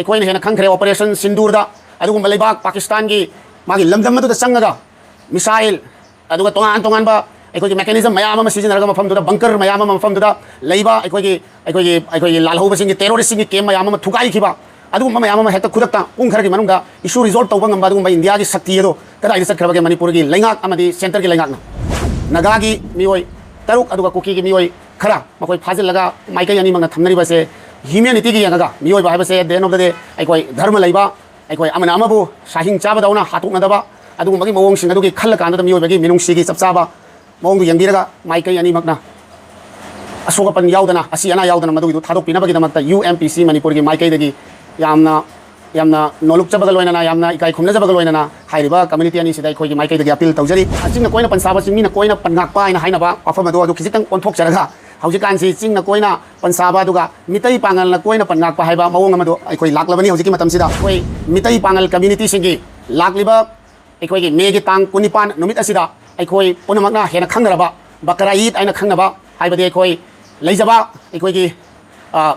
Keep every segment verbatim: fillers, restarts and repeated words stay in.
ꯑꯩꯈꯣꯏꯅ ꯍꯦꯟꯅ ꯈꯪꯈ꯭ꯔꯦ, ꯑꯣꯄꯔꯦꯁꯟ ꯁꯤꯟꯗꯨꯔꯗ ꯑꯗꯨꯒꯨꯝꯕ ꯂꯩꯕꯥꯛ ꯄꯥꯀꯤꯁꯇꯥꯟꯒꯤ ꯃꯥꯒꯤ ꯂꯝꯗꯝ ꯑꯗꯨꯗ ꯆꯪꯉꯒ ꯃꯤꯁꯥꯏꯜ, ꯑꯗꯨꯒ ꯇꯣꯉꯥꯟ ꯇꯣꯉꯥꯟꯕ ꯑꯩꯈꯣꯏꯒꯤ ꯃꯦꯀꯥꯅꯤꯖꯝ ꯃꯌꯥꯝ ꯑꯃ ꯁꯤꯖꯤꯟꯅꯔꯒ ꯃꯐꯝꯗꯨꯗ ꯕꯪꯀꯔ ꯃꯌꯥꯝ ꯑꯃ ꯃꯐꯝꯗꯨꯗ ꯂꯩꯕ ꯑꯩꯈꯣꯏꯒꯤ ꯑꯩꯈꯣꯏꯒꯤ ꯑꯩꯈꯣꯏꯒꯤ ꯂꯥꯜꯍꯧꯕꯁꯤꯡꯒꯤ, ꯇꯦꯔꯣꯔꯤꯁꯁꯤꯡꯒꯤ ꯀꯦꯝ ꯃꯌꯥꯝ ꯑꯃ ꯊꯨꯒꯥꯏꯈꯤꯕ, ꯑꯗꯨꯒꯨꯝꯕ ꯃꯌꯥꯝ ꯑꯃ ꯍꯦꯛꯇ ꯈꯨꯗꯛꯇ ꯄꯨꯡ ꯈꯔꯒꯤ ꯃꯅꯨꯡꯗ ꯏꯁꯨ ꯔꯤꯖꯣꯜꯕ ꯇꯧꯕ ꯉꯝꯕ ꯑꯗꯨꯒꯨꯝꯕ ꯏꯟꯗꯤꯌꯥꯒꯤ ꯁꯛꯇꯤ ꯑꯗꯣ ꯀꯗꯥꯏꯗ ꯆꯠꯈ꯭ꯔꯕꯒꯦ? ꯃꯅꯤꯄꯨꯔꯒꯤ ꯂꯩꯉꯥꯛ ꯑꯃꯗꯤ ꯁꯦꯟꯇꯔꯒꯤ ꯂꯩꯉꯥꯛꯅ ꯅꯥꯒꯥꯒꯤ ꯃꯤꯑꯣꯏ ꯇꯔꯨꯛ ꯑꯗꯨꯒ ꯀꯨꯀꯤꯒꯤ ꯃꯤꯑꯣꯏ ꯈꯔ ꯃꯈꯣꯏ ꯐꯥꯖꯤꯜꯂꯒ ꯃꯥꯏꯀꯩ ꯑꯅꯤꯃꯛꯅ ꯊꯝꯅꯔꯤꯕꯁꯦ ꯍ꯭ꯌꯨꯃꯦꯅꯤꯇꯤꯒꯤ ꯌꯦꯡꯉꯒ, ꯃꯤꯑꯣꯏꯕ ꯍꯥꯏꯕꯁꯦ at the end of the day ꯑꯩꯈꯣꯏ ꯙꯔꯃ ꯂꯩꯕ, ꯑꯩꯈꯣꯏ ꯑꯃꯅ ꯑꯃꯕꯨ ꯁꯥꯍꯤꯡ ꯆꯥꯕꯗꯧꯅ ꯍꯥꯠꯇꯣꯛꯅꯗꯕ, ꯑꯗꯨꯒꯨꯝꯕꯒꯤ ꯃꯑꯣꯡꯁꯤꯡ ꯑꯗꯨꯒꯤ ꯈꯜꯂ ꯀꯥꯟꯗ ꯃꯤꯑꯣꯏꯕꯒꯤ ꯃꯤꯅꯨꯡꯁꯤꯒꯤ ꯆꯞ ꯆꯥꯕ ꯃꯑꯣꯡꯗꯨ ꯌꯦꯡꯕꯤꯔꯒ ꯃꯥꯏꯀꯩ ꯑꯅꯤꯃꯛꯅ ꯑꯁꯣꯛ ꯑꯄꯟ ꯌꯥꯎꯗꯅ, ꯑꯁꯤ ꯑꯅꯥ ꯌꯥꯎꯗꯅ ꯃꯗꯨꯒꯤꯗꯨ ꯊꯥꯗꯣꯛꯄꯤꯅꯕꯒꯤꯗꯃꯛꯇ ꯌꯨ ꯑꯦꯝ ꯄꯤ ꯁꯤ ꯃꯅꯤꯄꯨꯔꯒꯤ ꯃꯥꯏꯀꯩꯗꯒꯤ ꯌꯥꯝꯅ, ꯌꯥꯝꯅ ꯅꯣꯂꯨꯛꯆꯕꯒ ꯂꯣꯏꯅꯅ, ꯌꯥꯝꯅ ꯏꯀꯥꯏ ꯈꯨꯝꯅꯖꯕꯒ ꯂꯣꯏꯅꯅ ꯍꯥꯏꯔꯤꯕ ꯀꯝꯃ꯭ꯌꯨꯅꯤꯇꯤ ꯑꯅꯤꯁꯤꯗ ꯑꯩꯈꯣꯏꯒꯤ ꯃꯥꯏꯀꯩꯗꯒꯤ ꯑꯄꯤꯜ ꯇꯧꯖꯔꯤ꯫ ꯆꯤꯡꯅ ꯀꯣꯏꯅ ꯄꯟꯁꯥꯕ, ꯆꯤꯡꯃꯤꯅ ꯀꯣꯏꯅ ꯄꯟꯉꯥꯛꯄ ꯍꯥꯏꯅ ꯍꯥꯏꯅꯕ ꯋꯥꯐꯝ ꯑꯗꯨ, ꯑꯗꯨ ꯈꯤꯖꯤꯛꯇꯪ ꯑꯣꯟꯊꯣꯛꯆꯔꯒ, ꯍꯧꯖꯤꯛꯀꯥꯟꯁꯤ ꯆꯤꯡꯅ ꯀꯣꯏꯅ ꯄꯟꯁꯥꯕ ꯑꯗꯨꯒ ꯃꯤꯇꯩ ꯄꯥꯉꯜꯅ ꯀꯣꯏꯅ ꯄꯟꯉꯥꯛꯄ ꯍꯥꯏꯕ ꯃꯑꯣꯡ ꯑꯃꯗꯣ ꯑꯩꯈꯣꯏ ꯂꯥꯛꯂꯕꯅꯤ ꯍꯧꯖꯤꯛꯀꯤ ꯃꯇꯝꯁꯤꯗ꯫ ꯑꯩꯈꯣꯏ ꯃꯤꯇꯩ ꯄꯥꯉꯜ ꯀꯝꯃ꯭ꯌꯨꯅꯤꯇꯤꯁꯤꯡꯒꯤ ꯂꯥꯛꯂꯤꯕ ꯑꯩꯈꯣꯏꯒꯤ ꯃꯦꯒꯤ ꯇꯥꯡ ꯀꯨꯟꯅꯤꯄꯥꯟ ꯅꯨꯃꯤꯠ ꯑꯁꯤꯗ ꯑꯩꯈꯣꯏ ꯄꯨꯝꯅꯃꯛꯅ ꯍꯦꯟꯅ ꯈꯪꯅꯔꯕ ꯕꯀꯔꯥ ꯏꯗ ꯍꯥꯏꯅ ꯈꯪꯅꯕ, ꯍꯥꯏꯕꯗꯤ ꯑꯩꯈꯣꯏ ꯂꯩꯖꯕ ꯑꯩꯈꯣꯏꯒꯤ, ꯑ,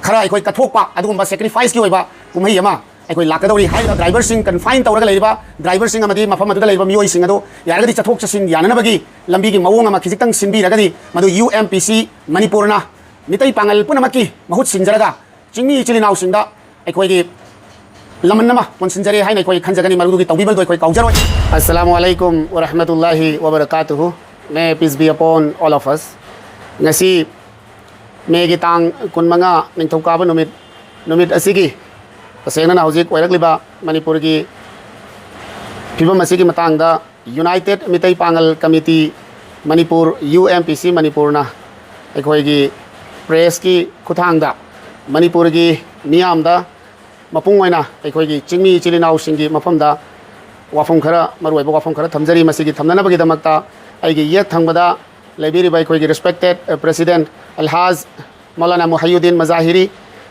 ꯈꯔ ꯑꯩꯈꯣꯏ ꯀꯠꯊꯣꯛꯄ ꯑꯗꯨꯒꯨꯝꯕ ꯁꯦꯀ꯭ꯔꯤꯐꯥꯏꯁꯀꯤ ꯑꯣꯏꯕ ꯀꯨꯝꯍꯩ ꯑꯃ ꯑꯩꯈꯣꯏ ꯂꯥꯛꯀꯗꯧꯔꯤ꯫ ꯍꯥꯏꯔꯤꯕ ꯗ꯭ꯔꯥꯏꯚꯔꯁꯤꯡ, ꯀꯟꯐꯥꯏꯟ ꯇꯧꯔꯒ ꯂꯩꯔꯤꯕ ꯗ꯭ꯔꯥꯏꯚꯔꯁꯤꯡ ꯑꯃꯗꯤ ꯃꯐꯝ ꯑꯗꯨꯗ ꯂꯩꯔꯤꯕ ꯃꯤꯑꯣꯏꯁꯤꯡ ꯑꯗꯨ ꯌꯥꯔꯒꯗꯤ ꯆꯠꯊꯣꯛ ꯆꯠꯁꯤꯟ ꯌꯥꯅꯅꯕꯒꯤ ꯂꯝꯕꯤꯒꯤ ꯃꯑꯣꯡ ꯑꯃ ꯈꯤꯖꯤꯛꯇꯪ ꯁꯤꯟꯕꯤꯔꯒꯗꯤ, ꯃꯗꯨ ꯌꯨ ꯑꯦꯝ ꯄꯤ ꯁꯤ ꯃꯅꯤꯄꯨꯔꯅ ꯃꯤꯇꯩ ꯄꯥꯉꯜ ꯄꯨꯝꯅꯃꯛꯀꯤ ꯃꯍꯨꯠ ꯁꯤꯟꯖꯔꯒ ꯆꯤꯡꯃꯤ ꯏꯆꯤꯜ ꯏꯅꯥꯎꯁꯤꯡꯗ ꯑꯩꯈꯣꯏꯒꯤ ꯂꯃꯟ ꯑꯃ ꯀꯣꯟꯁꯤꯟꯖꯔꯦ ꯍꯥꯏꯅ ꯑꯩꯈꯣꯏ ꯈꯟꯖꯒꯅꯤ꯫ ꯃꯗꯨꯒꯤ ꯇꯧꯕꯤꯃꯜꯗꯨ ꯑꯩꯈꯣꯏ ꯀꯥꯎꯖꯔꯣꯏ꯫ Assalamu alaikum wa rahmatullahi wa barakatuhu. May peace be upon all of us. ꯉꯁꯤ ꯃꯦꯒꯤ ꯇꯥꯡ ꯀꯨꯟꯃꯉꯥ, ꯅꯤꯡꯊꯧꯀꯥꯕ ꯅꯨꯃꯤꯠ, ꯅꯨꯃꯤꯠ ꯑꯁꯤꯒꯤ ꯇꯁꯦꯡꯅꯅ ꯍꯧꯖꯤꯛ ꯑꯣꯏꯔꯛꯂꯤꯕ ꯃꯅꯤꯄꯨꯔꯒꯤ ꯐꯤꯕꯝ ꯑꯁꯤꯒꯤ ꯃꯇꯥꯡꯗ United Meetei Pangal committee Manipur, U M P C ꯃꯅꯤꯄꯨꯔꯅ ꯑꯩꯈꯣꯏꯒꯤ ꯄ꯭ꯔꯦꯁꯀꯤ ꯈꯨꯠꯊꯥꯡꯗ ꯃꯅꯤꯄꯨꯔꯒꯤ ꯃꯤꯌꯥꯝꯗ, ꯃꯄꯨꯡ ꯑꯣꯏꯅ ꯑꯩꯈꯣꯏꯒꯤ ꯆꯤꯡꯃꯤ ꯏꯆꯤꯜ ꯏꯅꯥꯎꯁꯤꯡꯒꯤ ꯃꯐꯝꯗ ꯋꯥꯐꯝ ꯈꯔ, ꯃꯔꯨꯑꯣꯏꯕ ꯋꯥꯐꯝ ꯈꯔ ꯊꯝꯖꯔꯤ꯫ ꯃꯁꯤꯒꯤ ꯊꯝꯅꯅꯕꯒꯤꯗꯃꯛꯇ ꯑꯩꯒꯤ ꯌꯦꯠ ꯊꯪꯕꯗ ꯂꯩꯕꯤꯔꯤꯕ ꯑꯩꯈꯣꯏꯒꯤ ꯔꯦꯁꯄꯦꯛꯇꯦꯠ ꯄ꯭ꯔꯦꯁꯤꯗꯦꯟꯠ ꯑꯜꯍꯥꯖ ꯃꯧꯂꯥꯅꯥ ꯃꯨꯍꯩꯌꯨꯗꯤꯟ ꯃꯖꯥꯍꯤꯔꯤ,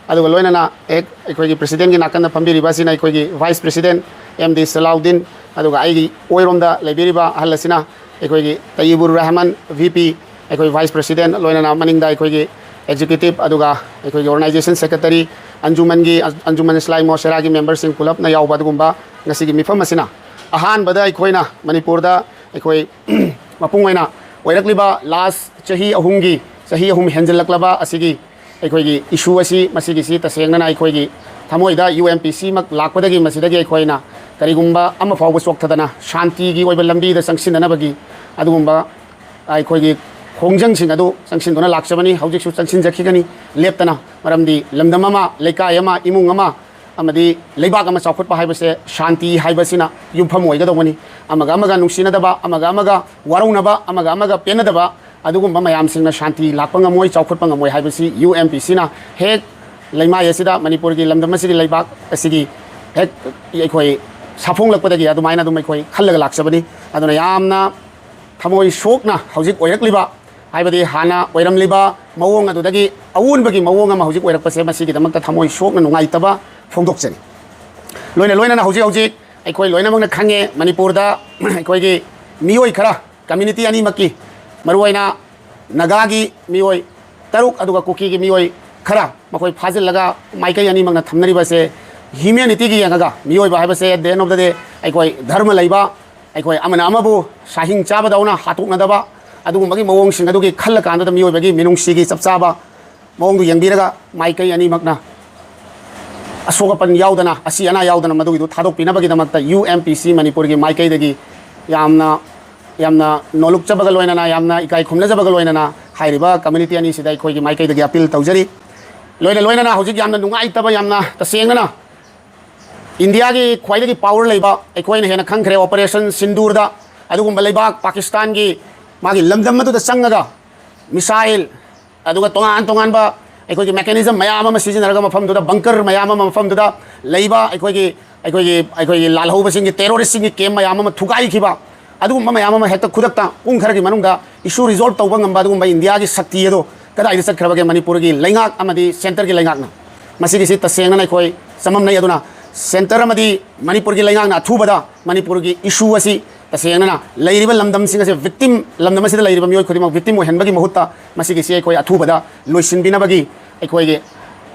ꯑꯗꯨꯒ ꯂꯣꯏꯅꯅ ꯍꯦꯛ ꯑꯩꯈꯣꯏꯒꯤ ꯄ꯭ꯔꯦꯁꯤꯗꯦꯟꯠꯀꯤ ꯅꯥꯀꯟꯗ ꯐꯝꯕꯤꯔꯤꯕ ꯑꯁꯤꯅ ꯑꯩꯈꯣꯏꯒꯤ ꯚꯥꯏꯁ ꯄ꯭ꯔꯦꯁꯤꯗꯦꯟꯠ ꯑꯦꯝ ꯗꯤ ꯁꯂꯥꯎꯗꯤꯟ, ꯑꯗꯨꯒ ꯑꯩꯒꯤ ꯑꯣꯏꯔꯣꯝꯗ ꯂꯩꯕꯤꯔꯤꯕ ꯑꯍꯜ ꯑꯁꯤꯅ ꯑꯩꯈꯣꯏꯒꯤ ꯇꯌꯤꯕꯨꯔ ꯔꯍꯃꯟ, ꯚꯤ ꯄꯤ, ꯑꯩꯈꯣꯏ ꯚꯥꯏꯁ ꯄ꯭ꯔꯦꯁꯤꯗꯦꯟꯠ, ꯂꯣꯏꯅꯅ ꯃꯅꯤꯡꯗ ꯑꯩꯈꯣꯏꯒꯤ ꯑꯦꯛꯖꯤꯀ꯭ꯌꯨꯇꯤꯕ, ꯑꯗꯨꯒ ꯑꯩꯈꯣꯏꯒꯤ ꯑꯣꯔꯒꯅꯥꯏꯖꯦꯁꯟ ꯁꯦꯀ꯭ꯔꯦꯇꯔꯤ, ꯑꯟꯖꯨꯃꯟꯒꯤ, ꯑꯟꯖꯨꯃꯟ ꯏꯁꯂꯥꯃꯤ ꯃꯣꯁꯦꯔꯥꯒꯤ ꯃꯦꯝꯕꯔꯁꯤꯡ ꯄꯨꯂꯞꯅ ꯌꯥꯎꯕ ꯑꯗꯨꯒꯨꯝꯕ ꯉꯁꯤꯒꯤ ꯃꯤꯐꯝ ꯑꯁꯤꯅ ꯑꯍꯥꯟꯕꯗ ꯑꯩꯈꯣꯏꯅ ꯃꯅꯤꯄꯨꯔꯗ ꯑꯩꯈꯣꯏ ꯃꯄꯨꯡ ꯑꯣꯏꯅ ꯑꯣꯏꯔꯛꯂꯤꯕ ꯂꯥꯁ ꯆꯍꯤ ꯑꯍꯨꯝꯒꯤ, ꯆꯍꯤ ꯑꯍꯨꯝ ꯍꯦꯟꯖꯜꯂꯛꯂꯕ ꯑꯁꯤꯒꯤ ꯑꯩꯈꯣꯏꯒꯤ ꯏꯁꯨ ꯑꯁꯤ, ꯃꯁꯤꯒꯤꯁꯤ ꯇꯁꯦꯡꯅꯅ ꯑꯩꯈꯣꯏꯒꯤ ꯊꯃꯣꯏꯗ ꯌꯨ ꯑꯦꯝ ꯄꯤ ꯁꯤꯃꯛ ꯂꯥꯛꯄꯗꯒꯤ ꯃꯁꯤꯗꯒꯤ ꯑꯩꯈꯣꯏꯅ ꯀꯔꯤꯒꯨꯝꯕ ꯑꯃ ꯐꯥꯎꯕ ꯆꯣꯛꯊꯗꯅ ꯁꯥꯟꯇꯤꯒꯤ ꯑꯣꯏꯕ ꯂꯝꯕꯤꯗ ꯆꯪꯁꯤꯟꯅꯅꯕꯒꯤ ꯑꯗꯨꯒꯨꯝꯕ ꯑꯩꯈꯣꯏꯒꯤ ꯈꯣꯡꯖꯪꯁꯤꯡ ꯑꯗꯨ ꯆꯪꯁꯤꯟꯗꯨꯅ ꯂꯥꯛꯆꯕꯅꯤ꯫ ꯍꯧꯖꯤꯛꯁꯨ ꯆꯪꯁꯤꯟꯖꯈꯤꯒꯅꯤ ꯂꯦꯞꯇꯅ꯫ ꯃꯔꯝꯗꯤ ꯂꯝꯗꯝ ꯑꯃ, ꯂꯩꯀꯥꯏ ꯑꯃ, ꯏꯃꯨꯡ ꯑꯃ ꯑꯃꯗꯤ ꯂꯩꯕꯥꯛ ꯑꯃ ꯆꯥꯎꯈꯠꯄ ꯍꯥꯏꯕꯁꯦ ꯁꯥꯟꯇꯤ ꯍꯥꯏꯕꯁꯤꯅ ꯌꯨꯝꯐꯝ ꯑꯣꯏꯒꯗꯧꯕꯅꯤ꯫ ꯑꯃꯒ ꯑꯃꯒ ꯅꯨꯡꯁꯤꯅꯗꯕ, ꯑꯃꯒ ꯑꯃꯒ ꯋꯥꯔꯧꯅꯕ, ꯑꯃꯒ ꯑꯃꯒ ꯄꯦꯟꯅꯗꯕ, ꯑꯗꯨꯒꯨꯝꯕ ꯃꯌꯥꯝꯁꯤꯡꯅ ꯁꯥꯟꯇꯤ ꯂꯥꯛꯄ ꯉꯝꯃꯣꯏ, ꯆꯥꯎꯈꯠꯄ ꯉꯝꯃꯣꯏ ꯍꯥꯏꯕꯁꯤ ꯌꯨ ꯑꯦꯝ ꯄꯤ ꯁꯤꯅ ꯍꯦꯛ ꯂꯩꯃꯥꯏ ꯑꯁꯤꯗ, ꯃꯅꯤꯄꯨꯔꯒꯤ ꯂꯝꯗꯝ ꯑꯁꯤꯒꯤ, ꯂꯩꯕꯥꯛ ꯑꯁꯤꯒꯤ ꯍꯦꯛ ꯑꯩꯈꯣꯏ ꯁꯥꯐꯣꯡꯂꯛꯄꯗꯒꯤ ꯑꯗꯨꯃꯥꯏꯅ ꯑꯗꯨꯝ ꯑꯩꯈꯣꯏ ꯈꯜꯂꯒ ꯂꯥꯛꯆꯕꯅꯤ꯫ ꯑꯗꯨꯅ ꯌꯥꯝꯅ ꯊꯃꯣꯏ ꯁꯣꯛꯅ ꯍꯧꯖꯤꯛ ꯑꯣꯏꯔꯛꯂꯤꯕ, ꯍꯥꯏꯕꯗꯤ ꯍꯥꯟꯅ ꯑꯣꯏꯔꯝꯂꯤꯕ ꯃꯑꯣꯡ ꯑꯗꯨꯗꯒꯤ ꯑꯑꯣꯟꯕꯒꯤ ꯃꯑꯣꯡ ꯑꯃ ꯍꯧꯖꯤꯛ ꯑꯣꯏꯔꯛꯄꯁꯦ, ꯃꯁꯤꯒꯤꯗꯃꯛꯇ ꯊꯃꯣꯏ ꯁꯣꯛꯅ ꯅꯨꯡꯉꯥꯏꯇꯕ ꯐꯣꯡꯗꯣꯛꯆꯔꯤ꯫ ꯂꯣꯏꯅ ꯂꯣꯏꯅꯅ ꯍꯧꯖꯤꯛ ꯍꯧꯖꯤꯛ ꯑꯩꯈꯣꯏ ꯂꯣꯏꯅꯃꯛꯅ ꯈꯪꯉꯦ, ꯃꯅꯤꯄꯨꯔꯗ ꯑꯩꯈꯣꯏꯒꯤ ꯃꯤꯑꯣꯏ ꯈꯔ, ꯀꯝꯃ꯭ꯌꯨꯅꯤꯇꯤ ꯑꯅꯤꯃꯛꯀꯤ, ꯃꯔꯨꯑꯣꯏꯅ ꯅꯥꯒꯥꯒꯤ ꯃꯤꯑꯣꯏ ꯇꯔꯨꯛ ꯑꯗꯨꯒ ꯀꯨꯀꯤꯒꯤ ꯃꯤꯑꯣꯏ ꯈꯔ ꯃꯈꯣꯏ ꯐꯥꯖꯤꯜꯂꯒ ꯃꯥꯏꯀꯩ ꯑꯅꯤꯃꯛꯅ ꯊꯝꯅꯔꯤꯕꯁꯦ ꯍ꯭ꯌꯨꯃꯦꯅꯤꯇꯤꯒꯤ ꯌꯦꯡꯉꯒ, ꯃꯤꯑꯣꯏꯕ ꯍꯥꯏꯕꯁꯦ at the end of the day ꯑꯩꯈꯣꯏ ꯙꯔꯃ ꯂꯩꯕ, ꯑꯩꯈꯣꯏ ꯑꯃꯅ ꯑꯃꯕꯨ ꯁꯥꯍꯤꯡ ꯆꯥꯕꯗꯧꯅ ꯍꯥꯠꯇꯣꯛꯅꯗꯕ, ꯑꯗꯨꯒꯨꯝꯕꯒꯤ ꯃꯑꯣꯡꯁꯤꯡ ꯑꯗꯨꯒꯤ ꯈꯜꯂꯀꯥꯟꯗ ꯃꯤꯑꯣꯏꯕꯒꯤ ꯃꯤꯅꯨꯡꯁꯤꯒꯤ ꯆꯞ ꯆꯥꯕ ꯃꯑꯣꯡꯗꯨ ꯌꯦꯡꯕꯤꯔꯒ ꯃꯥꯏꯀꯩ ꯑꯅꯤꯃꯛꯅ ꯑꯁꯣꯛ ꯑꯄꯟ ꯌꯥꯎꯗꯅ, ꯑꯁꯤ ꯑꯅꯥ ꯌꯥꯎꯗꯅ ꯃꯗꯨꯒꯤꯗꯨ ꯊꯥꯗꯣꯛꯄꯤꯅꯕꯒꯤꯗꯃꯛꯇ ꯌꯨ ꯑꯦꯝ ꯄꯤ ꯁꯤ ꯃꯅꯤꯄꯨꯔꯒꯤ ꯃꯥꯏꯀꯩꯗꯒꯤ ꯌꯥꯝꯅ, ꯌꯥꯝꯅ ꯅꯣꯂꯨꯛꯆꯕꯒ ꯂꯣꯏꯅꯅ, ꯌꯥꯝꯅ ꯏꯀꯥꯏ ꯈꯨꯝꯅꯖꯕꯒ ꯂꯣꯏꯅꯅ ꯍꯥꯏꯔꯤꯕ ꯀꯝꯃ꯭ꯌꯨꯅꯤꯇꯤ ꯑꯅꯤꯁꯤꯗ ꯑꯩꯈꯣꯏꯒꯤ ꯃꯥꯏꯀꯩꯗꯒꯤ ꯑꯄꯤꯜ ꯇꯧꯖꯔꯤ꯫ ꯂꯣꯏꯅ ꯂꯣꯏꯅꯅ ꯍꯧꯖꯤꯛ ꯌꯥꯝꯅ ꯅꯨꯡꯉꯥꯏꯇꯕ, ꯌꯥꯝꯅ ꯇꯁꯦꯡꯅꯅ ꯏꯟꯗꯤꯌꯥꯒꯤ ꯈ꯭ꯋꯥꯏꯗꯒꯤ ꯄꯥꯋꯔ ꯂꯩꯕ, ꯑꯩꯈꯣꯏꯅ ꯍꯦꯟꯅ ꯈꯪꯈ꯭ꯔꯦ, ꯑꯣꯄꯔꯦꯁꯟ ꯁꯤꯟꯗꯨꯔꯗ ꯑꯗꯨꯒꯨꯝꯕ ꯂꯩꯕꯥꯛ ꯄꯥꯀꯤꯁꯇꯥꯟꯒꯤ ꯃꯥꯒꯤ ꯂꯝꯗꯝ ꯑꯗꯨꯗ ꯆꯪꯉꯒ ꯃꯤꯁꯥꯏꯜ, ꯑꯗꯨꯒ ꯇꯣꯉꯥꯟ ꯇꯣꯉꯥꯟꯕ ꯑꯩꯈꯣꯏꯒꯤ ꯃꯦꯀꯥꯅꯤꯖꯝ ꯃꯌꯥꯝ ꯑꯃ ꯁꯤꯖꯤꯟꯅꯔꯒ ꯃꯐꯝꯗꯨꯗ, ꯕꯪꯀꯔ ꯃꯌꯥꯝ ꯑꯃ ꯃꯐꯝꯗꯨꯗ ꯂꯩꯕ ꯑꯩꯈꯣꯏꯒꯤ, ꯑꯩꯈꯣꯏꯒꯤ, ꯑꯩꯈꯣꯏꯒꯤ ꯂꯥꯜꯍꯧꯕꯁꯤꯡꯒꯤ, ꯇꯦꯔꯣꯔꯤꯁꯁꯤꯡꯒꯤ ꯀꯦꯝ ꯃꯌꯥꯝ ꯑꯃ ꯊꯨꯒꯥꯏꯈꯤꯕ, ꯑꯗꯨꯒꯨꯝꯕ ꯃꯌꯥꯝ ꯑꯃ ꯍꯦꯛꯇ ꯈꯨꯗꯛꯇ ꯄꯨꯡ ꯈꯔꯒꯤ ꯃꯅꯨꯡꯗ ꯏꯁꯨ ꯔꯤꯖꯣꯜꯕ ꯇꯧꯕ ꯉꯝꯕ ꯑꯗꯨꯒꯨꯝꯕ ꯏꯟꯗꯤꯌꯥꯒꯤ ꯁꯛꯇꯤ ꯑꯗꯣ ꯀꯗꯥꯏꯗ ꯆꯠꯈ꯭ꯔꯕꯒꯦ? ꯃꯅꯤꯄꯨꯔꯒꯤ ꯂꯩꯉꯥꯛ ꯑꯃꯗꯤ ꯁꯦꯟꯇꯔꯒꯤ ꯂꯩꯉꯥꯛꯅ ꯃꯁꯤꯒꯤꯁꯤ ꯇꯁꯦꯡꯅꯅ ꯑꯩꯈꯣꯏ ꯆꯃꯝꯅꯩ꯫ ꯑꯗꯨꯅ ꯁꯦꯟꯇꯔ ꯑꯃꯗꯤ ꯃꯅꯤꯄꯨꯔꯒꯤ ꯂꯩꯉꯥꯛꯅ ꯑꯊꯨꯕꯗ ꯃꯅꯤꯄꯨꯔꯒꯤ ꯏꯁꯨ ꯑꯁꯤ ꯇꯁꯦꯡꯅꯅ ꯂꯩꯔꯤꯕ ꯂꯝꯗꯝꯁꯤꯡ ꯑꯁꯤ ꯚꯤꯛꯇꯤꯝ, ꯂꯝꯗꯝ ꯑꯁꯤꯗ ꯂꯩꯔꯤꯕ ꯃꯤꯑꯣꯏ ꯈꯨꯗꯤꯡꯃꯛ ꯚꯤꯛꯇꯤꯝ ꯑꯣꯏꯍꯟꯕꯒꯤ ꯃꯍꯨꯠꯇ ꯃꯁꯤꯒꯤꯁꯤ ꯑꯩꯈꯣꯏ ꯑꯊꯨꯕꯗ ꯂꯣꯏꯁꯤꯟꯕꯤꯅꯕꯒꯤ ꯑꯩꯈꯣꯏꯒꯤ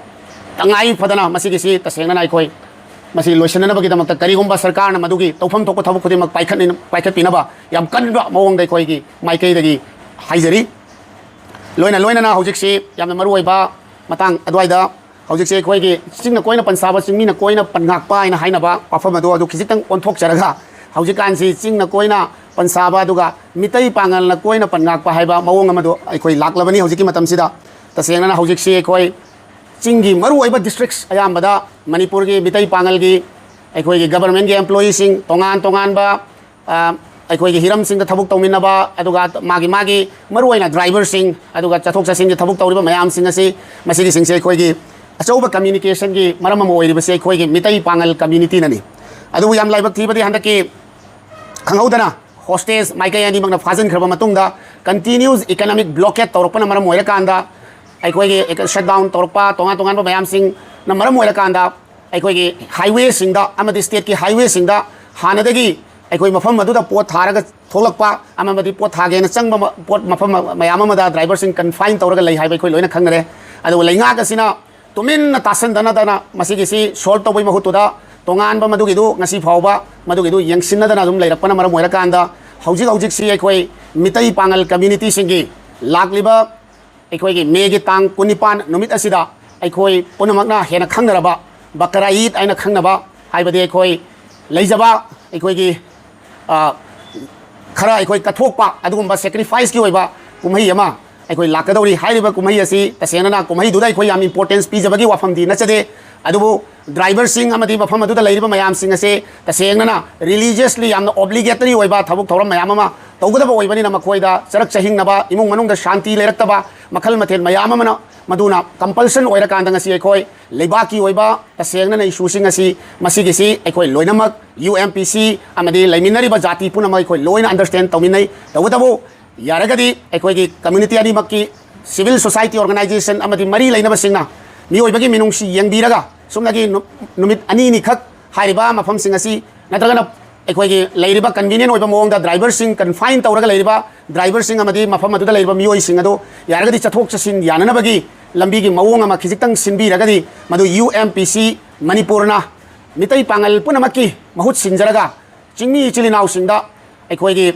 ꯇꯉꯥꯏ ꯐꯗꯅ ꯃꯁꯤꯒꯤꯁꯤ ꯇꯁꯦꯡꯅꯅ ꯑꯩꯈꯣꯏ ꯃꯁꯤ ꯂꯣꯏꯁꯤꯟꯅꯅꯕꯒꯤꯗꯃꯛꯇ ꯀꯔꯤꯒꯨꯝꯕ ꯁꯔꯀꯥꯔꯅ ꯃꯗꯨꯒꯤ ꯇꯧꯐꯝ ꯊꯣꯛꯄ ꯊꯕꯛ ꯈꯨꯗꯤꯡꯃꯛ ꯄꯥꯏꯈꯠꯅ-, ꯄꯥꯏꯈꯠꯄꯤꯅꯕ ꯌꯥꯝ ꯀꯟꯕ ꯃꯑꯣꯡꯗ ꯑꯩꯈꯣꯏꯒꯤ ꯃꯥꯏꯀꯩꯗꯒꯤ ꯍꯥꯏꯖꯔꯤ꯫ ꯂꯣꯏꯅ ꯂꯣꯏꯅꯅ ꯍꯧꯖꯤꯛꯁꯤ ꯌꯥꯝꯅ ꯃꯔꯨꯑꯣꯏꯕ ꯃꯇꯥꯡ ꯑꯗꯨꯋꯥꯏꯗ ꯍꯧꯖꯤꯛꯁꯤ ꯑꯩꯈꯣꯏꯒꯤ ꯆꯤꯡꯅ ꯀꯣꯏꯅ ꯄꯟꯁꯥꯕ, ꯆꯤꯡꯃꯤꯅ ꯀꯣꯏꯅ ꯄꯟꯉꯥꯛꯄ ꯍꯥꯏꯅ ꯍꯥꯏꯅꯕ ꯋꯥꯐꯝ ꯑꯗꯨ, ꯑꯗꯨ ꯈꯤꯖꯤꯛꯇꯪ ꯑꯣꯟꯊꯣꯛꯆꯔꯒ, ꯍꯧꯖꯤꯛꯀꯥꯟꯁꯤ ꯆꯤꯡꯅ ꯀꯣꯏꯅ ꯄꯟꯁꯥꯕ ꯑꯗꯨꯒ ꯃꯤꯇꯩ ꯄꯥꯉꯜꯅ ꯀꯣꯏꯅ ꯄꯟꯉꯥꯛꯄ ꯍꯥꯏꯕ ꯃꯑꯣꯡ ꯑꯃꯗꯨ ꯑꯩꯈꯣꯏ ꯂꯥꯛꯂꯕꯅꯤ꯫ ꯍꯧꯖꯤꯛꯀꯤ ꯃꯇꯝꯁꯤꯗ ꯇꯁꯦꯡꯅꯅ ꯍꯧꯖꯤꯛꯁꯤ ꯑꯩꯈꯣꯏ ꯆꯤꯡꯒꯤ ꯃꯔꯨꯑꯣꯏꯕ districts ꯑꯌꯥꯝꯕꯗ ꯃꯅꯤꯄꯨꯔꯒꯤ ꯃꯤꯇꯩ ꯄꯥꯉꯜꯒꯤ ꯑꯩꯈꯣꯏꯒꯤ governmentꯀꯤ employeeꯁꯤꯡ, ꯇꯣꯉꯥꯟ ꯇꯣꯉꯥꯟꯕ, ꯑ, ꯑꯩꯈꯣꯏꯒꯤ ꯍꯤꯔꯝꯁꯤꯡꯗ ꯊꯕꯛ ꯇꯧꯃꯤꯟꯅꯕ, ꯑꯗꯨꯒ ꯃꯥꯒꯤ ꯃꯥꯒꯤ ꯃꯔꯨꯑꯣꯏꯅ driverꯁꯤꯡ, ꯑꯗꯨꯒ ꯆꯠꯊꯣꯛ ꯆꯠꯁꯤꯟꯒꯤ ꯊꯕꯛ ꯇꯧꯔꯤꯕ ꯃꯌꯥꯝꯁꯤꯡ ꯑꯁꯤ, ꯃꯁꯤꯒꯤꯁꯤꯡꯁꯦ ꯑꯩꯈꯣꯏꯒꯤ ꯑꯆꯧꯕ communicationꯒꯤ ꯃꯔꯝ ꯑꯃ ꯑꯣꯏꯔꯤꯕꯁꯤ ꯑꯩꯈꯣꯏꯒꯤ ꯃꯤꯇꯩ ꯄꯥꯉꯜ communityꯅꯅꯤ꯫ ꯑꯗꯨꯕꯨ ꯌꯥꯝ ꯂꯥꯏꯕꯛ ꯊꯤꯕꯗꯤ ꯍꯟꯗꯛꯀꯤ ꯈꯪꯍꯧꯗꯅ hostage ꯃꯥꯏꯀꯩ ꯑꯅꯤꯃꯛꯅ ꯐꯥꯖꯤꯟꯈ꯭ꯔꯕ ꯃꯇꯨꯡꯗ continuous economic blockade ꯇꯧꯔꯛꯄꯅ ꯃꯔꯝ ꯑꯣꯏꯔꯀꯥꯟꯗ, ꯑꯩꯈꯣꯏꯒꯤ shutdown ꯇꯧꯔꯛꯄ, ꯇꯣꯉꯥꯟ ꯇꯣꯉꯥꯟꯕ ꯃꯌꯥꯝꯁꯤꯡꯅ ꯃꯔꯝ ꯑꯣꯏꯔꯀꯥꯟꯗ, ꯑꯩꯈꯣꯏꯒꯤ highwayꯁꯤꯡꯗ ꯑꯃꯗꯤ stateꯀꯤ highwayꯁꯤꯡꯗ ꯍꯥꯟꯅꯗꯒꯤ ꯑꯩꯈꯣꯏ ꯃꯐꯝ ꯑꯗꯨꯗ ꯄꯣꯠ ꯊꯥꯔꯒ ꯊꯣꯛꯂꯛꯄ ꯑꯃꯗꯤ ꯄꯣꯠ ꯊꯥꯒꯦꯅ ꯆꯪꯕ ꯃ-, ꯄꯣꯠ ꯃꯐꯝ ꯃ-, ꯃꯌꯥꯝ ꯑꯃꯗ driverꯁꯤꯡ confine ꯇꯧꯔꯒ ꯂꯩ ꯍꯥꯏꯕ ꯑꯩꯈꯣꯏ ꯂꯣꯏꯅ ꯈꯪꯅꯔꯦ꯫ ꯑꯗꯨꯒ ꯂꯩꯉꯥꯛ ꯑꯁꯤꯅ ꯇꯨꯃꯤꯟꯅ ꯇꯥꯁꯟꯗꯅꯗꯅ ꯃꯁꯤꯒꯤꯁꯤ solve ꯇꯧꯕꯒꯤ ꯃꯍꯨꯠꯇꯨꯗ ꯇꯣꯉꯥꯟꯕ ꯃꯗꯨꯒꯤꯗꯨ ꯉꯁꯤ ꯐꯥꯎꯕ ꯃꯗꯨꯒꯤꯗꯨ ꯌꯦꯡꯁꯤꯟꯅꯗꯅ ꯑꯗꯨꯝ ꯂꯩꯔꯛꯄꯅ ꯃꯔꯝ ꯑꯣꯏꯔꯀꯥꯟꯗ, ꯍꯧꯖꯤꯛ ꯍꯧꯖꯤꯛꯁꯤ ꯑꯩꯈꯣꯏ ꯃꯤꯇꯩ ꯄꯥꯉꯜ communityꯁꯤꯡꯒꯤ ꯂꯥꯛꯂꯤꯕ ꯑꯩꯈꯣꯏꯒꯤ Mayꯒꯤ ꯇꯥꯡ ꯀꯨꯟꯅꯤꯄꯥꯟ ꯅꯨꯃꯤꯠ ꯑꯁꯤꯗ ꯑꯩꯈꯣꯏ ꯄꯨꯝꯅꯃꯛꯅ ꯍꯦꯟꯅ ꯈꯪꯅꯔꯕ ꯕꯀꯔꯥ ꯏꯗ ꯍꯥꯏꯅ ꯈꯪꯅꯕ, ꯍꯥꯏꯕꯗꯤ ꯑꯩꯈꯣꯏ ꯂꯩꯖꯕ ꯑꯩꯈꯣꯏꯒꯤ, ꯑ, ꯈꯔ ꯑꯩꯈꯣꯏ ꯀꯠꯊꯣꯛꯄ ꯑꯗꯨꯒꯨꯝꯕ sacrificeꯀꯤ ꯑꯣꯏꯕ ꯀꯨꯝꯍꯩ ꯑꯃ ꯑꯩꯈꯣꯏ ꯂꯥꯛꯀꯗꯧꯔꯤ꯫ ꯍꯥꯏꯔꯤꯕ ꯀꯨꯝꯍꯩ ꯑꯁꯤ ꯇꯁꯦꯡꯅꯅ ꯀꯨꯝꯍꯩꯗꯨꯗ ꯑꯩꯈꯣꯏ ꯌꯥꯝ importance ꯄꯤꯖꯕꯒꯤ ꯋꯥꯐꯝꯗꯤ ꯅꯠꯆꯗꯦ, ꯑꯗꯨꯕꯨ driverꯁꯤꯡ ꯑꯃꯗꯤ ꯃꯐꯝ ꯑꯗꯨꯗ ꯂꯩꯔꯤꯕ ꯃꯌꯥꯝꯁꯤꯡ ꯑꯁꯤ ꯇꯁꯦꯡꯅꯅ religiously ꯌꯥꯝꯅ obligatory ꯑꯣꯏꯕ ꯊꯕꯛ ꯊꯧꯔꯝ ꯃꯌꯥꯝ ꯑꯃ ꯇꯧꯒꯗꯕ ꯑꯣꯏꯕꯅꯤꯅ ꯃꯈꯣꯏꯗ ꯆꯔꯛ ꯆꯍꯤꯡꯅꯕ, ꯏꯃꯨꯡ ꯃꯅꯨꯡꯗ ꯁꯥꯟꯇꯤ ꯂꯩꯔꯛꯇꯕ ꯃꯈꯜ ꯃꯊꯦꯜ ꯃꯌꯥꯝ ꯑꯃꯅ ꯃꯗꯨꯅ compulsion ꯑꯣꯏꯔꯀꯥꯟꯗ ꯉꯁꯤ ꯑꯩꯈꯣꯏ ꯂꯩꯕꯥꯛꯀꯤ ꯑꯣꯏꯕ ꯇꯁꯦꯡꯅꯅ issueꯁꯤꯡ ꯑꯁꯤ, ꯃꯁꯤꯒꯤꯁꯤ ꯑꯩꯈꯣꯏ ꯂꯣꯏꯅꯃꯛ UMPC ꯑꯃꯗꯤ ꯂꯩꯃꯤꯟꯅꯔꯤꯕ ꯖꯥꯇꯤ ꯄꯨꯝꯅꯃꯛ ꯑꯩꯈꯣꯏ ꯂꯣꯏꯅ understand ꯇꯧꯃꯤꯟꯅꯩ꯫ ꯇꯧꯕꯇꯕꯨ ꯌꯥꯔꯒꯗꯤ ꯑꯩꯈꯣꯏꯒꯤ community ꯑꯅꯤꯃꯛꯀꯤ civil society organisation ꯑꯃꯗꯤ ꯃꯔꯤ ꯂꯩꯅꯕꯁꯤꯡꯅ ꯃꯤꯑꯣꯏꯕꯒꯤ ꯃꯤꯅꯨꯡꯁꯤ ꯌꯦꯡꯕꯤꯔꯒ ꯁꯨꯞꯅꯒꯤ ꯅꯨ-, ꯅꯨꯃꯤꯠ ꯑꯅꯤꯅꯤꯈꯛ ꯍꯥꯏꯔꯤꯕ ꯃꯐꯝꯁꯤꯡ ꯑꯁꯤ ꯅꯠꯇ꯭ꯔꯒꯅ ꯑꯩꯈꯣꯏꯒꯤ ꯂꯩꯔꯤꯕ convenient ꯑꯣꯏꯕ ꯃꯑꯣꯡꯗ driverꯁꯤꯡ confine ꯇꯧꯔꯒ ꯂꯩꯔꯤꯕ driverꯁꯤꯡ ꯑꯃꯗꯤ ꯃꯐꯝ ꯑꯗꯨꯗ ꯂꯩꯔꯤꯕ ꯃꯤꯑꯣꯏꯁꯤꯡ ꯑꯗꯨ ꯌꯥꯔꯒꯗꯤ ꯆꯠꯊꯣꯛ ꯆꯠꯁꯤꯟ ꯌꯥꯅꯅꯕꯒꯤ ꯂꯝꯕꯤꯒꯤ ꯃꯑꯣꯡ ꯑꯃ ꯈꯤꯖꯤꯛꯇꯪ ꯁꯤꯟꯕꯤꯔꯒꯗꯤ ꯃꯗꯨ ꯌꯨ ꯑꯦꯝ ꯄꯤ ꯁꯤ ꯃꯅꯤꯄꯨꯔꯅ ꯃꯤꯇꯩ ꯄꯥꯉꯜ ꯄꯨꯝꯅꯃꯛꯀꯤ ꯃꯍꯨꯠ ꯁꯤꯟꯖꯔꯒ ꯆꯤꯡꯃꯤ ꯏꯆꯤꯜ ꯏꯅꯥꯎꯁꯤꯡꯗ ꯑꯩꯈꯣꯏꯒꯤ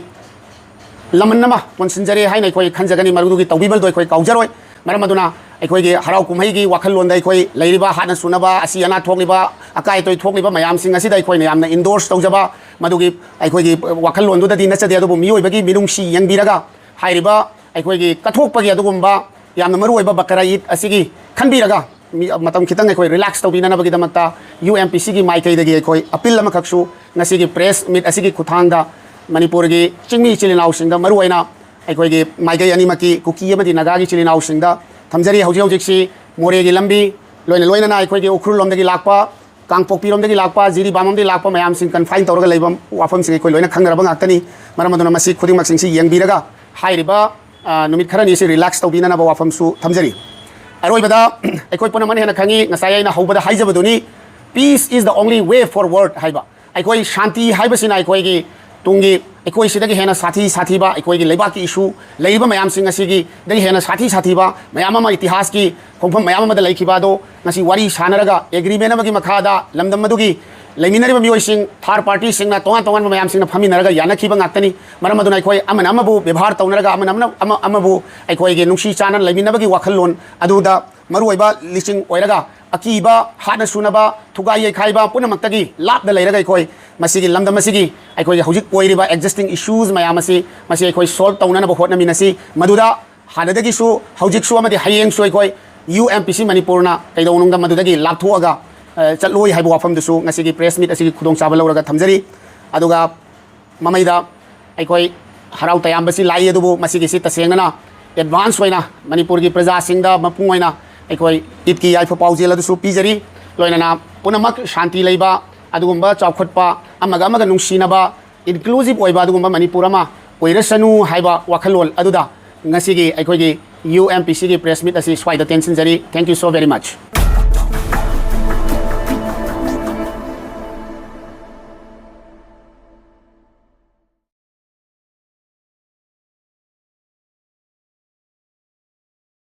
ꯂꯃꯟ ꯑꯃ ꯀꯣꯟꯁꯤꯟꯖꯔꯦ ꯍꯥꯏꯅ ꯑꯩꯈꯣꯏ ꯈꯟꯖꯒꯅꯤ꯫ ꯃꯗꯨꯒꯤ ꯇꯧꯕꯤꯕꯗꯣ ꯑꯩꯈꯣꯏ ꯀꯥꯎꯖꯔꯣꯏ꯫ ꯃꯔꯝ ꯑꯗꯨꯅ ꯑꯩꯈꯣꯏꯒꯤ ꯍꯔꯥꯎ ꯀꯨꯝꯍꯩꯒꯤ ꯋꯥꯈꯜꯂꯣꯟꯗ ꯑꯩꯈꯣꯏ ꯂꯩꯔꯤꯕ ꯍꯥꯠꯅ ꯁꯨꯅꯕ, ꯑꯁꯤ ꯑꯅꯥ ꯊꯣꯛꯂꯤꯕ, ꯑꯀꯥꯏ ꯑꯇꯣꯏ ꯊꯣꯛꯂꯤꯕ ꯃꯌꯥꯝꯁꯤꯡ ꯑꯁꯤꯗ ꯑꯩꯈꯣꯏꯅ ꯌꯥꯝꯅ endorse ꯇꯧꯖꯕ, ꯃꯗꯨꯒꯤ ꯑꯩꯈꯣꯏꯒꯤ ꯋꯥꯈꯜꯂꯣꯟꯗꯨꯗꯗꯤ ꯅꯠꯆꯗꯦ꯫ ꯑꯗꯨꯕꯨ ꯃꯤꯑꯣꯏꯕꯒꯤ ꯃꯤꯅꯨꯡꯁꯤ ꯌꯦꯡꯕꯤꯔꯒ ꯍꯥꯏꯔꯤꯕ ꯑꯩꯈꯣꯏꯒꯤ ꯀꯠꯊꯣꯛꯄꯒꯤ ꯑꯗꯨꯒꯨꯝꯕ ꯌꯥꯝꯅ ꯃꯔꯨꯑꯣꯏꯕ ꯕꯀꯔꯥ ꯏꯗ ꯑꯁꯤꯒꯤ ꯈꯟꯕꯤꯔꯒ ꯃꯤ-, ꯃꯇꯝ ꯈꯤꯇꯪ ꯑꯩꯈꯣꯏ relax ꯇꯧꯕꯤꯅꯅꯕꯒꯤꯗꯃꯛꯇ ꯌꯨ ꯑꯦꯝ ꯄꯤ ꯁꯤꯒꯤ ꯃꯥꯏꯀꯩꯗꯒꯤ ꯑꯩꯈꯣꯏ appeal ꯑꯃꯈꯛꯁꯨ ꯉꯁꯤꯒꯤ press meet ꯑꯁꯤꯒꯤ ꯈꯨꯠꯊꯥꯡꯗ ꯃꯅꯤꯄꯨꯔꯒꯤ ꯆꯤꯡꯃꯤ ꯏꯆꯤꯜ ꯏꯅꯥꯎꯁꯤꯡꯗ, ꯃꯔꯨꯑꯣꯏꯅ ꯑꯩꯈꯣꯏꯒꯤ ꯃꯥꯏꯀꯩ ꯑꯅꯤꯃꯛꯀꯤ ꯀꯨꯀꯤ ꯑꯃꯗꯤ ꯅꯥꯒꯥꯒꯤ ꯏꯆꯤꯜ ꯏꯅꯥꯎꯁꯤꯡꯗ ꯊꯝꯖꯔꯤ꯫ ꯍꯧꯖꯤꯛ ꯍꯧꯖꯤꯛꯁꯤ ꯃꯣꯔꯦꯒꯤ ꯂꯝꯕꯤ, ꯂꯣꯏꯅ ꯂꯣꯏꯅꯅ ꯑꯩꯈꯣꯏꯒꯤ ꯎꯈ꯭ꯔꯨꯜ ꯂꯣꯝꯗꯒꯤ ꯂꯥꯛꯄ, ꯀꯥꯡꯄꯣꯛꯄꯤꯔꯣꯝꯗꯒꯤ ꯂꯥꯛꯄ, ꯖꯤꯔꯤꯕꯥꯝꯂꯣꯝꯗꯒꯤ ꯂꯥꯛꯄ ꯃꯌꯥꯝꯁꯤꯡ confine ꯇꯧꯔꯒ ꯂꯩꯕ ꯋꯥꯐꯝꯁꯤꯡ ꯑꯩꯈꯣꯏ ꯂꯣꯏꯅ ꯈꯪꯅꯔꯕ ꯉꯥꯛꯇꯅꯤ꯫ ꯃꯔꯝ ꯑꯗꯨꯅ ꯃꯁꯤ ꯈꯨꯗꯤꯡꯃꯛꯁꯤꯡꯁꯤ ꯌꯦꯡꯕꯤꯔꯒ ꯍꯥꯏꯔꯤꯕ, ꯑ, ꯅꯨꯃꯤꯠ ꯈꯔꯅꯤ ꯑꯁꯤ relax ꯇꯧꯕꯤꯅꯅꯕ ꯋꯥꯐꯝꯁꯨ ꯊꯝꯖꯔꯤ꯫ ꯑꯔꯣꯏꯕꯗ ꯑꯩꯈꯣꯏ ꯄꯨꯝꯅꯃꯛꯅ ꯍꯦꯟꯅ ꯈꯪꯉꯤ, ꯉꯁꯥꯏ ꯑꯩꯅ ꯍꯧꯕꯗ ꯍꯥꯏꯖꯕꯗꯨꯅꯤ, "Peace is the only way forward" ꯍꯥꯏꯕ꯫ ꯑꯩꯈꯣꯏ ꯁꯥꯟꯇꯤ ꯍꯥꯏꯕꯁꯤꯅ ꯑꯩꯈꯣꯏꯒꯤ ꯇꯨꯡꯒꯤ, ꯑꯩꯈꯣꯏ ꯁꯤꯗꯒꯤ ꯍꯦꯟꯅ ꯁꯥꯊꯤ ꯁꯥꯊꯤꯕ, ꯑꯩꯈꯣꯏꯒꯤ ꯂꯩꯕꯥꯛꯀꯤ issue ꯂꯩꯔꯤꯕ ꯃꯌꯥꯝꯁꯤꯡ ꯑꯁꯤꯒꯤꯗꯒꯤ ꯍꯦꯟꯅ ꯁꯥꯊꯤ ꯁꯥꯊꯤꯕ ꯃꯌꯥꯝ ꯑꯃ ꯏꯇꯤꯍꯥꯁꯀꯤ ꯈꯣꯡꯐꯝ ꯃꯌꯥꯝ ꯑꯃꯗ ꯂꯩꯈꯤꯕ ꯑꯗꯣ ꯉꯁꯤ ꯋꯥꯔꯤ ꯁꯥꯟꯅꯔꯒ agreement ꯑꯃꯒꯤ ꯃꯈꯥꯗ ꯂꯝꯗꯝ ꯑꯗꯨꯒꯤ ꯂꯩꯃꯤꯟꯅꯔꯤꯕ ꯃꯤꯑꯣꯏꯁꯤꯡ, third partyꯁꯤꯡꯅ, ꯇꯣꯉꯥꯟ ꯇꯣꯉꯥꯟꯕ ꯃꯌꯥꯝꯁꯤꯡꯅ ꯐꯝꯃꯤꯟꯅꯔꯒ ꯌꯥꯅꯈꯤꯕ ꯉꯥꯛꯇꯅꯤ꯫ ꯃꯔꯝ ꯑꯗꯨꯅ ꯑꯩꯈꯣꯏ ꯑꯃꯅ ꯑꯃꯕꯨ ꯕꯦꯕꯥꯔ ꯇꯧꯅꯔꯒ, ꯑꯃꯅ ꯑꯃꯅ, ꯑꯃ-, ꯑꯃꯕꯨ ꯑꯩꯈꯣꯏꯒꯤ ꯅꯨꯡꯁꯤ ꯆꯥꯟꯅꯅ ꯂꯩꯃꯤꯟꯅꯕꯒꯤ ꯋꯥꯈꯜꯂꯣꯟ ꯑꯗꯨꯗ ꯃꯔꯨꯑꯣꯏꯕ ꯂꯤꯆꯤꯡ ꯑꯣꯏꯔꯒ, ꯑꯀꯤꯕ, ꯍꯥꯠꯅ ꯁꯨꯅꯕ, ꯊꯨꯒꯥꯏ ꯌꯩꯈꯥꯏꯕ ꯄꯨꯝꯅꯃꯛꯇꯒꯤ ꯂꯥꯞꯅ ꯂꯩꯔꯒ ꯑꯩꯈꯣꯏ ꯃꯁꯤꯒꯤ ꯂꯝꯗꯝ ꯑꯁꯤꯒꯤ ꯑꯩꯈꯣꯏꯒꯤ ꯍꯧꯖꯤꯛ ꯑꯣꯏꯔꯤꯕ existing issues ꯃꯌꯥꯝ ꯑꯁꯤ, ꯃꯁꯤ ꯑꯩꯈꯣꯏ solve ꯇꯧꯅꯅꯕ ꯍꯣꯠꯅꯃꯤꯟꯅꯁꯤ꯫ ꯃꯗꯨꯗ ꯍꯥꯟꯅꯗꯒꯤꯁꯨ, ꯍꯧꯖꯤꯛꯁꯨ ꯑꯃꯗꯤ ꯍꯌꯦꯡꯁꯨ ꯑꯩꯈꯣꯏ ꯌꯨ ꯑꯦꯝ ꯄꯤ ꯁꯤ ꯃꯅꯤꯄꯨꯔꯅ ꯀꯩꯗꯧꯅꯨꯡꯗ ꯃꯗꯨꯗꯒꯤ ꯂꯥꯞꯊꯣꯛꯑꯒ, ꯑ, ꯆꯠꯂꯣꯏ ꯍꯥꯏꯕ ꯋꯥꯐꯝꯗꯨꯁꯨ ꯉꯁꯤꯒꯤ press meet ꯑꯁꯤꯒꯤ ꯈꯨꯗꯣꯡꯆꯥꯕ ꯂꯧꯔꯒ ꯊꯝꯖꯔꯤ꯫ ꯑꯗꯨꯒ ꯃꯃꯩꯗ ꯑꯩꯈꯣꯏ ꯍꯔꯥꯎ ꯇꯌꯥꯝꯕꯁꯤ ꯂꯥꯛꯏ, ꯑꯗꯨꯕꯨ ꯃꯁꯤꯒꯤꯁꯤ ꯇꯁꯦꯡꯅꯅ advance ꯑꯣꯏꯅ ꯃꯅꯤꯄꯨꯔꯒꯤ ꯄ꯭ꯔꯖꯥꯁꯤꯡꯗ ꯃꯄꯨꯡ ꯑꯣꯏꯅ ꯑꯩꯈꯣꯏ ꯏꯗꯀꯤ ꯌꯥꯏꯐ ꯄꯥꯎꯖꯦꯜ ꯑꯗꯨꯁꯨ ꯄꯤꯖꯔꯤ꯫ ꯂꯣꯏꯅꯅ ꯄꯨꯝꯅꯃꯛ ꯁꯥꯟꯇꯤ ꯂꯩꯕ, ꯑꯗꯨꯒꯨꯝꯕ ꯆꯥꯎꯈꯠꯄ, ꯑꯃꯒ ꯑꯃꯒ ꯅꯨꯡꯁꯤꯅꯕ, inclusive ꯑꯣꯏꯕ ꯑꯗꯨꯒꯨꯝꯕ ꯃꯅꯤꯄꯨꯔ ꯑꯃ ꯑꯣꯏꯔꯁꯅꯨ ꯍꯥꯏꯕ ꯋꯥꯈꯜꯂꯣꯟ ꯑꯗꯨꯗ ꯉꯁꯤꯒꯤ ꯑꯩꯈꯣꯏꯒꯤ ꯌꯨ ꯑꯦꯝ ꯄꯤ ꯁꯤꯒꯤ press meet ꯑꯁꯤ ꯁ꯭ꯋꯥꯏꯗ ꯇꯦꯟꯁꯤꯟꯖꯔꯤ꯫ Thank you so very much꯫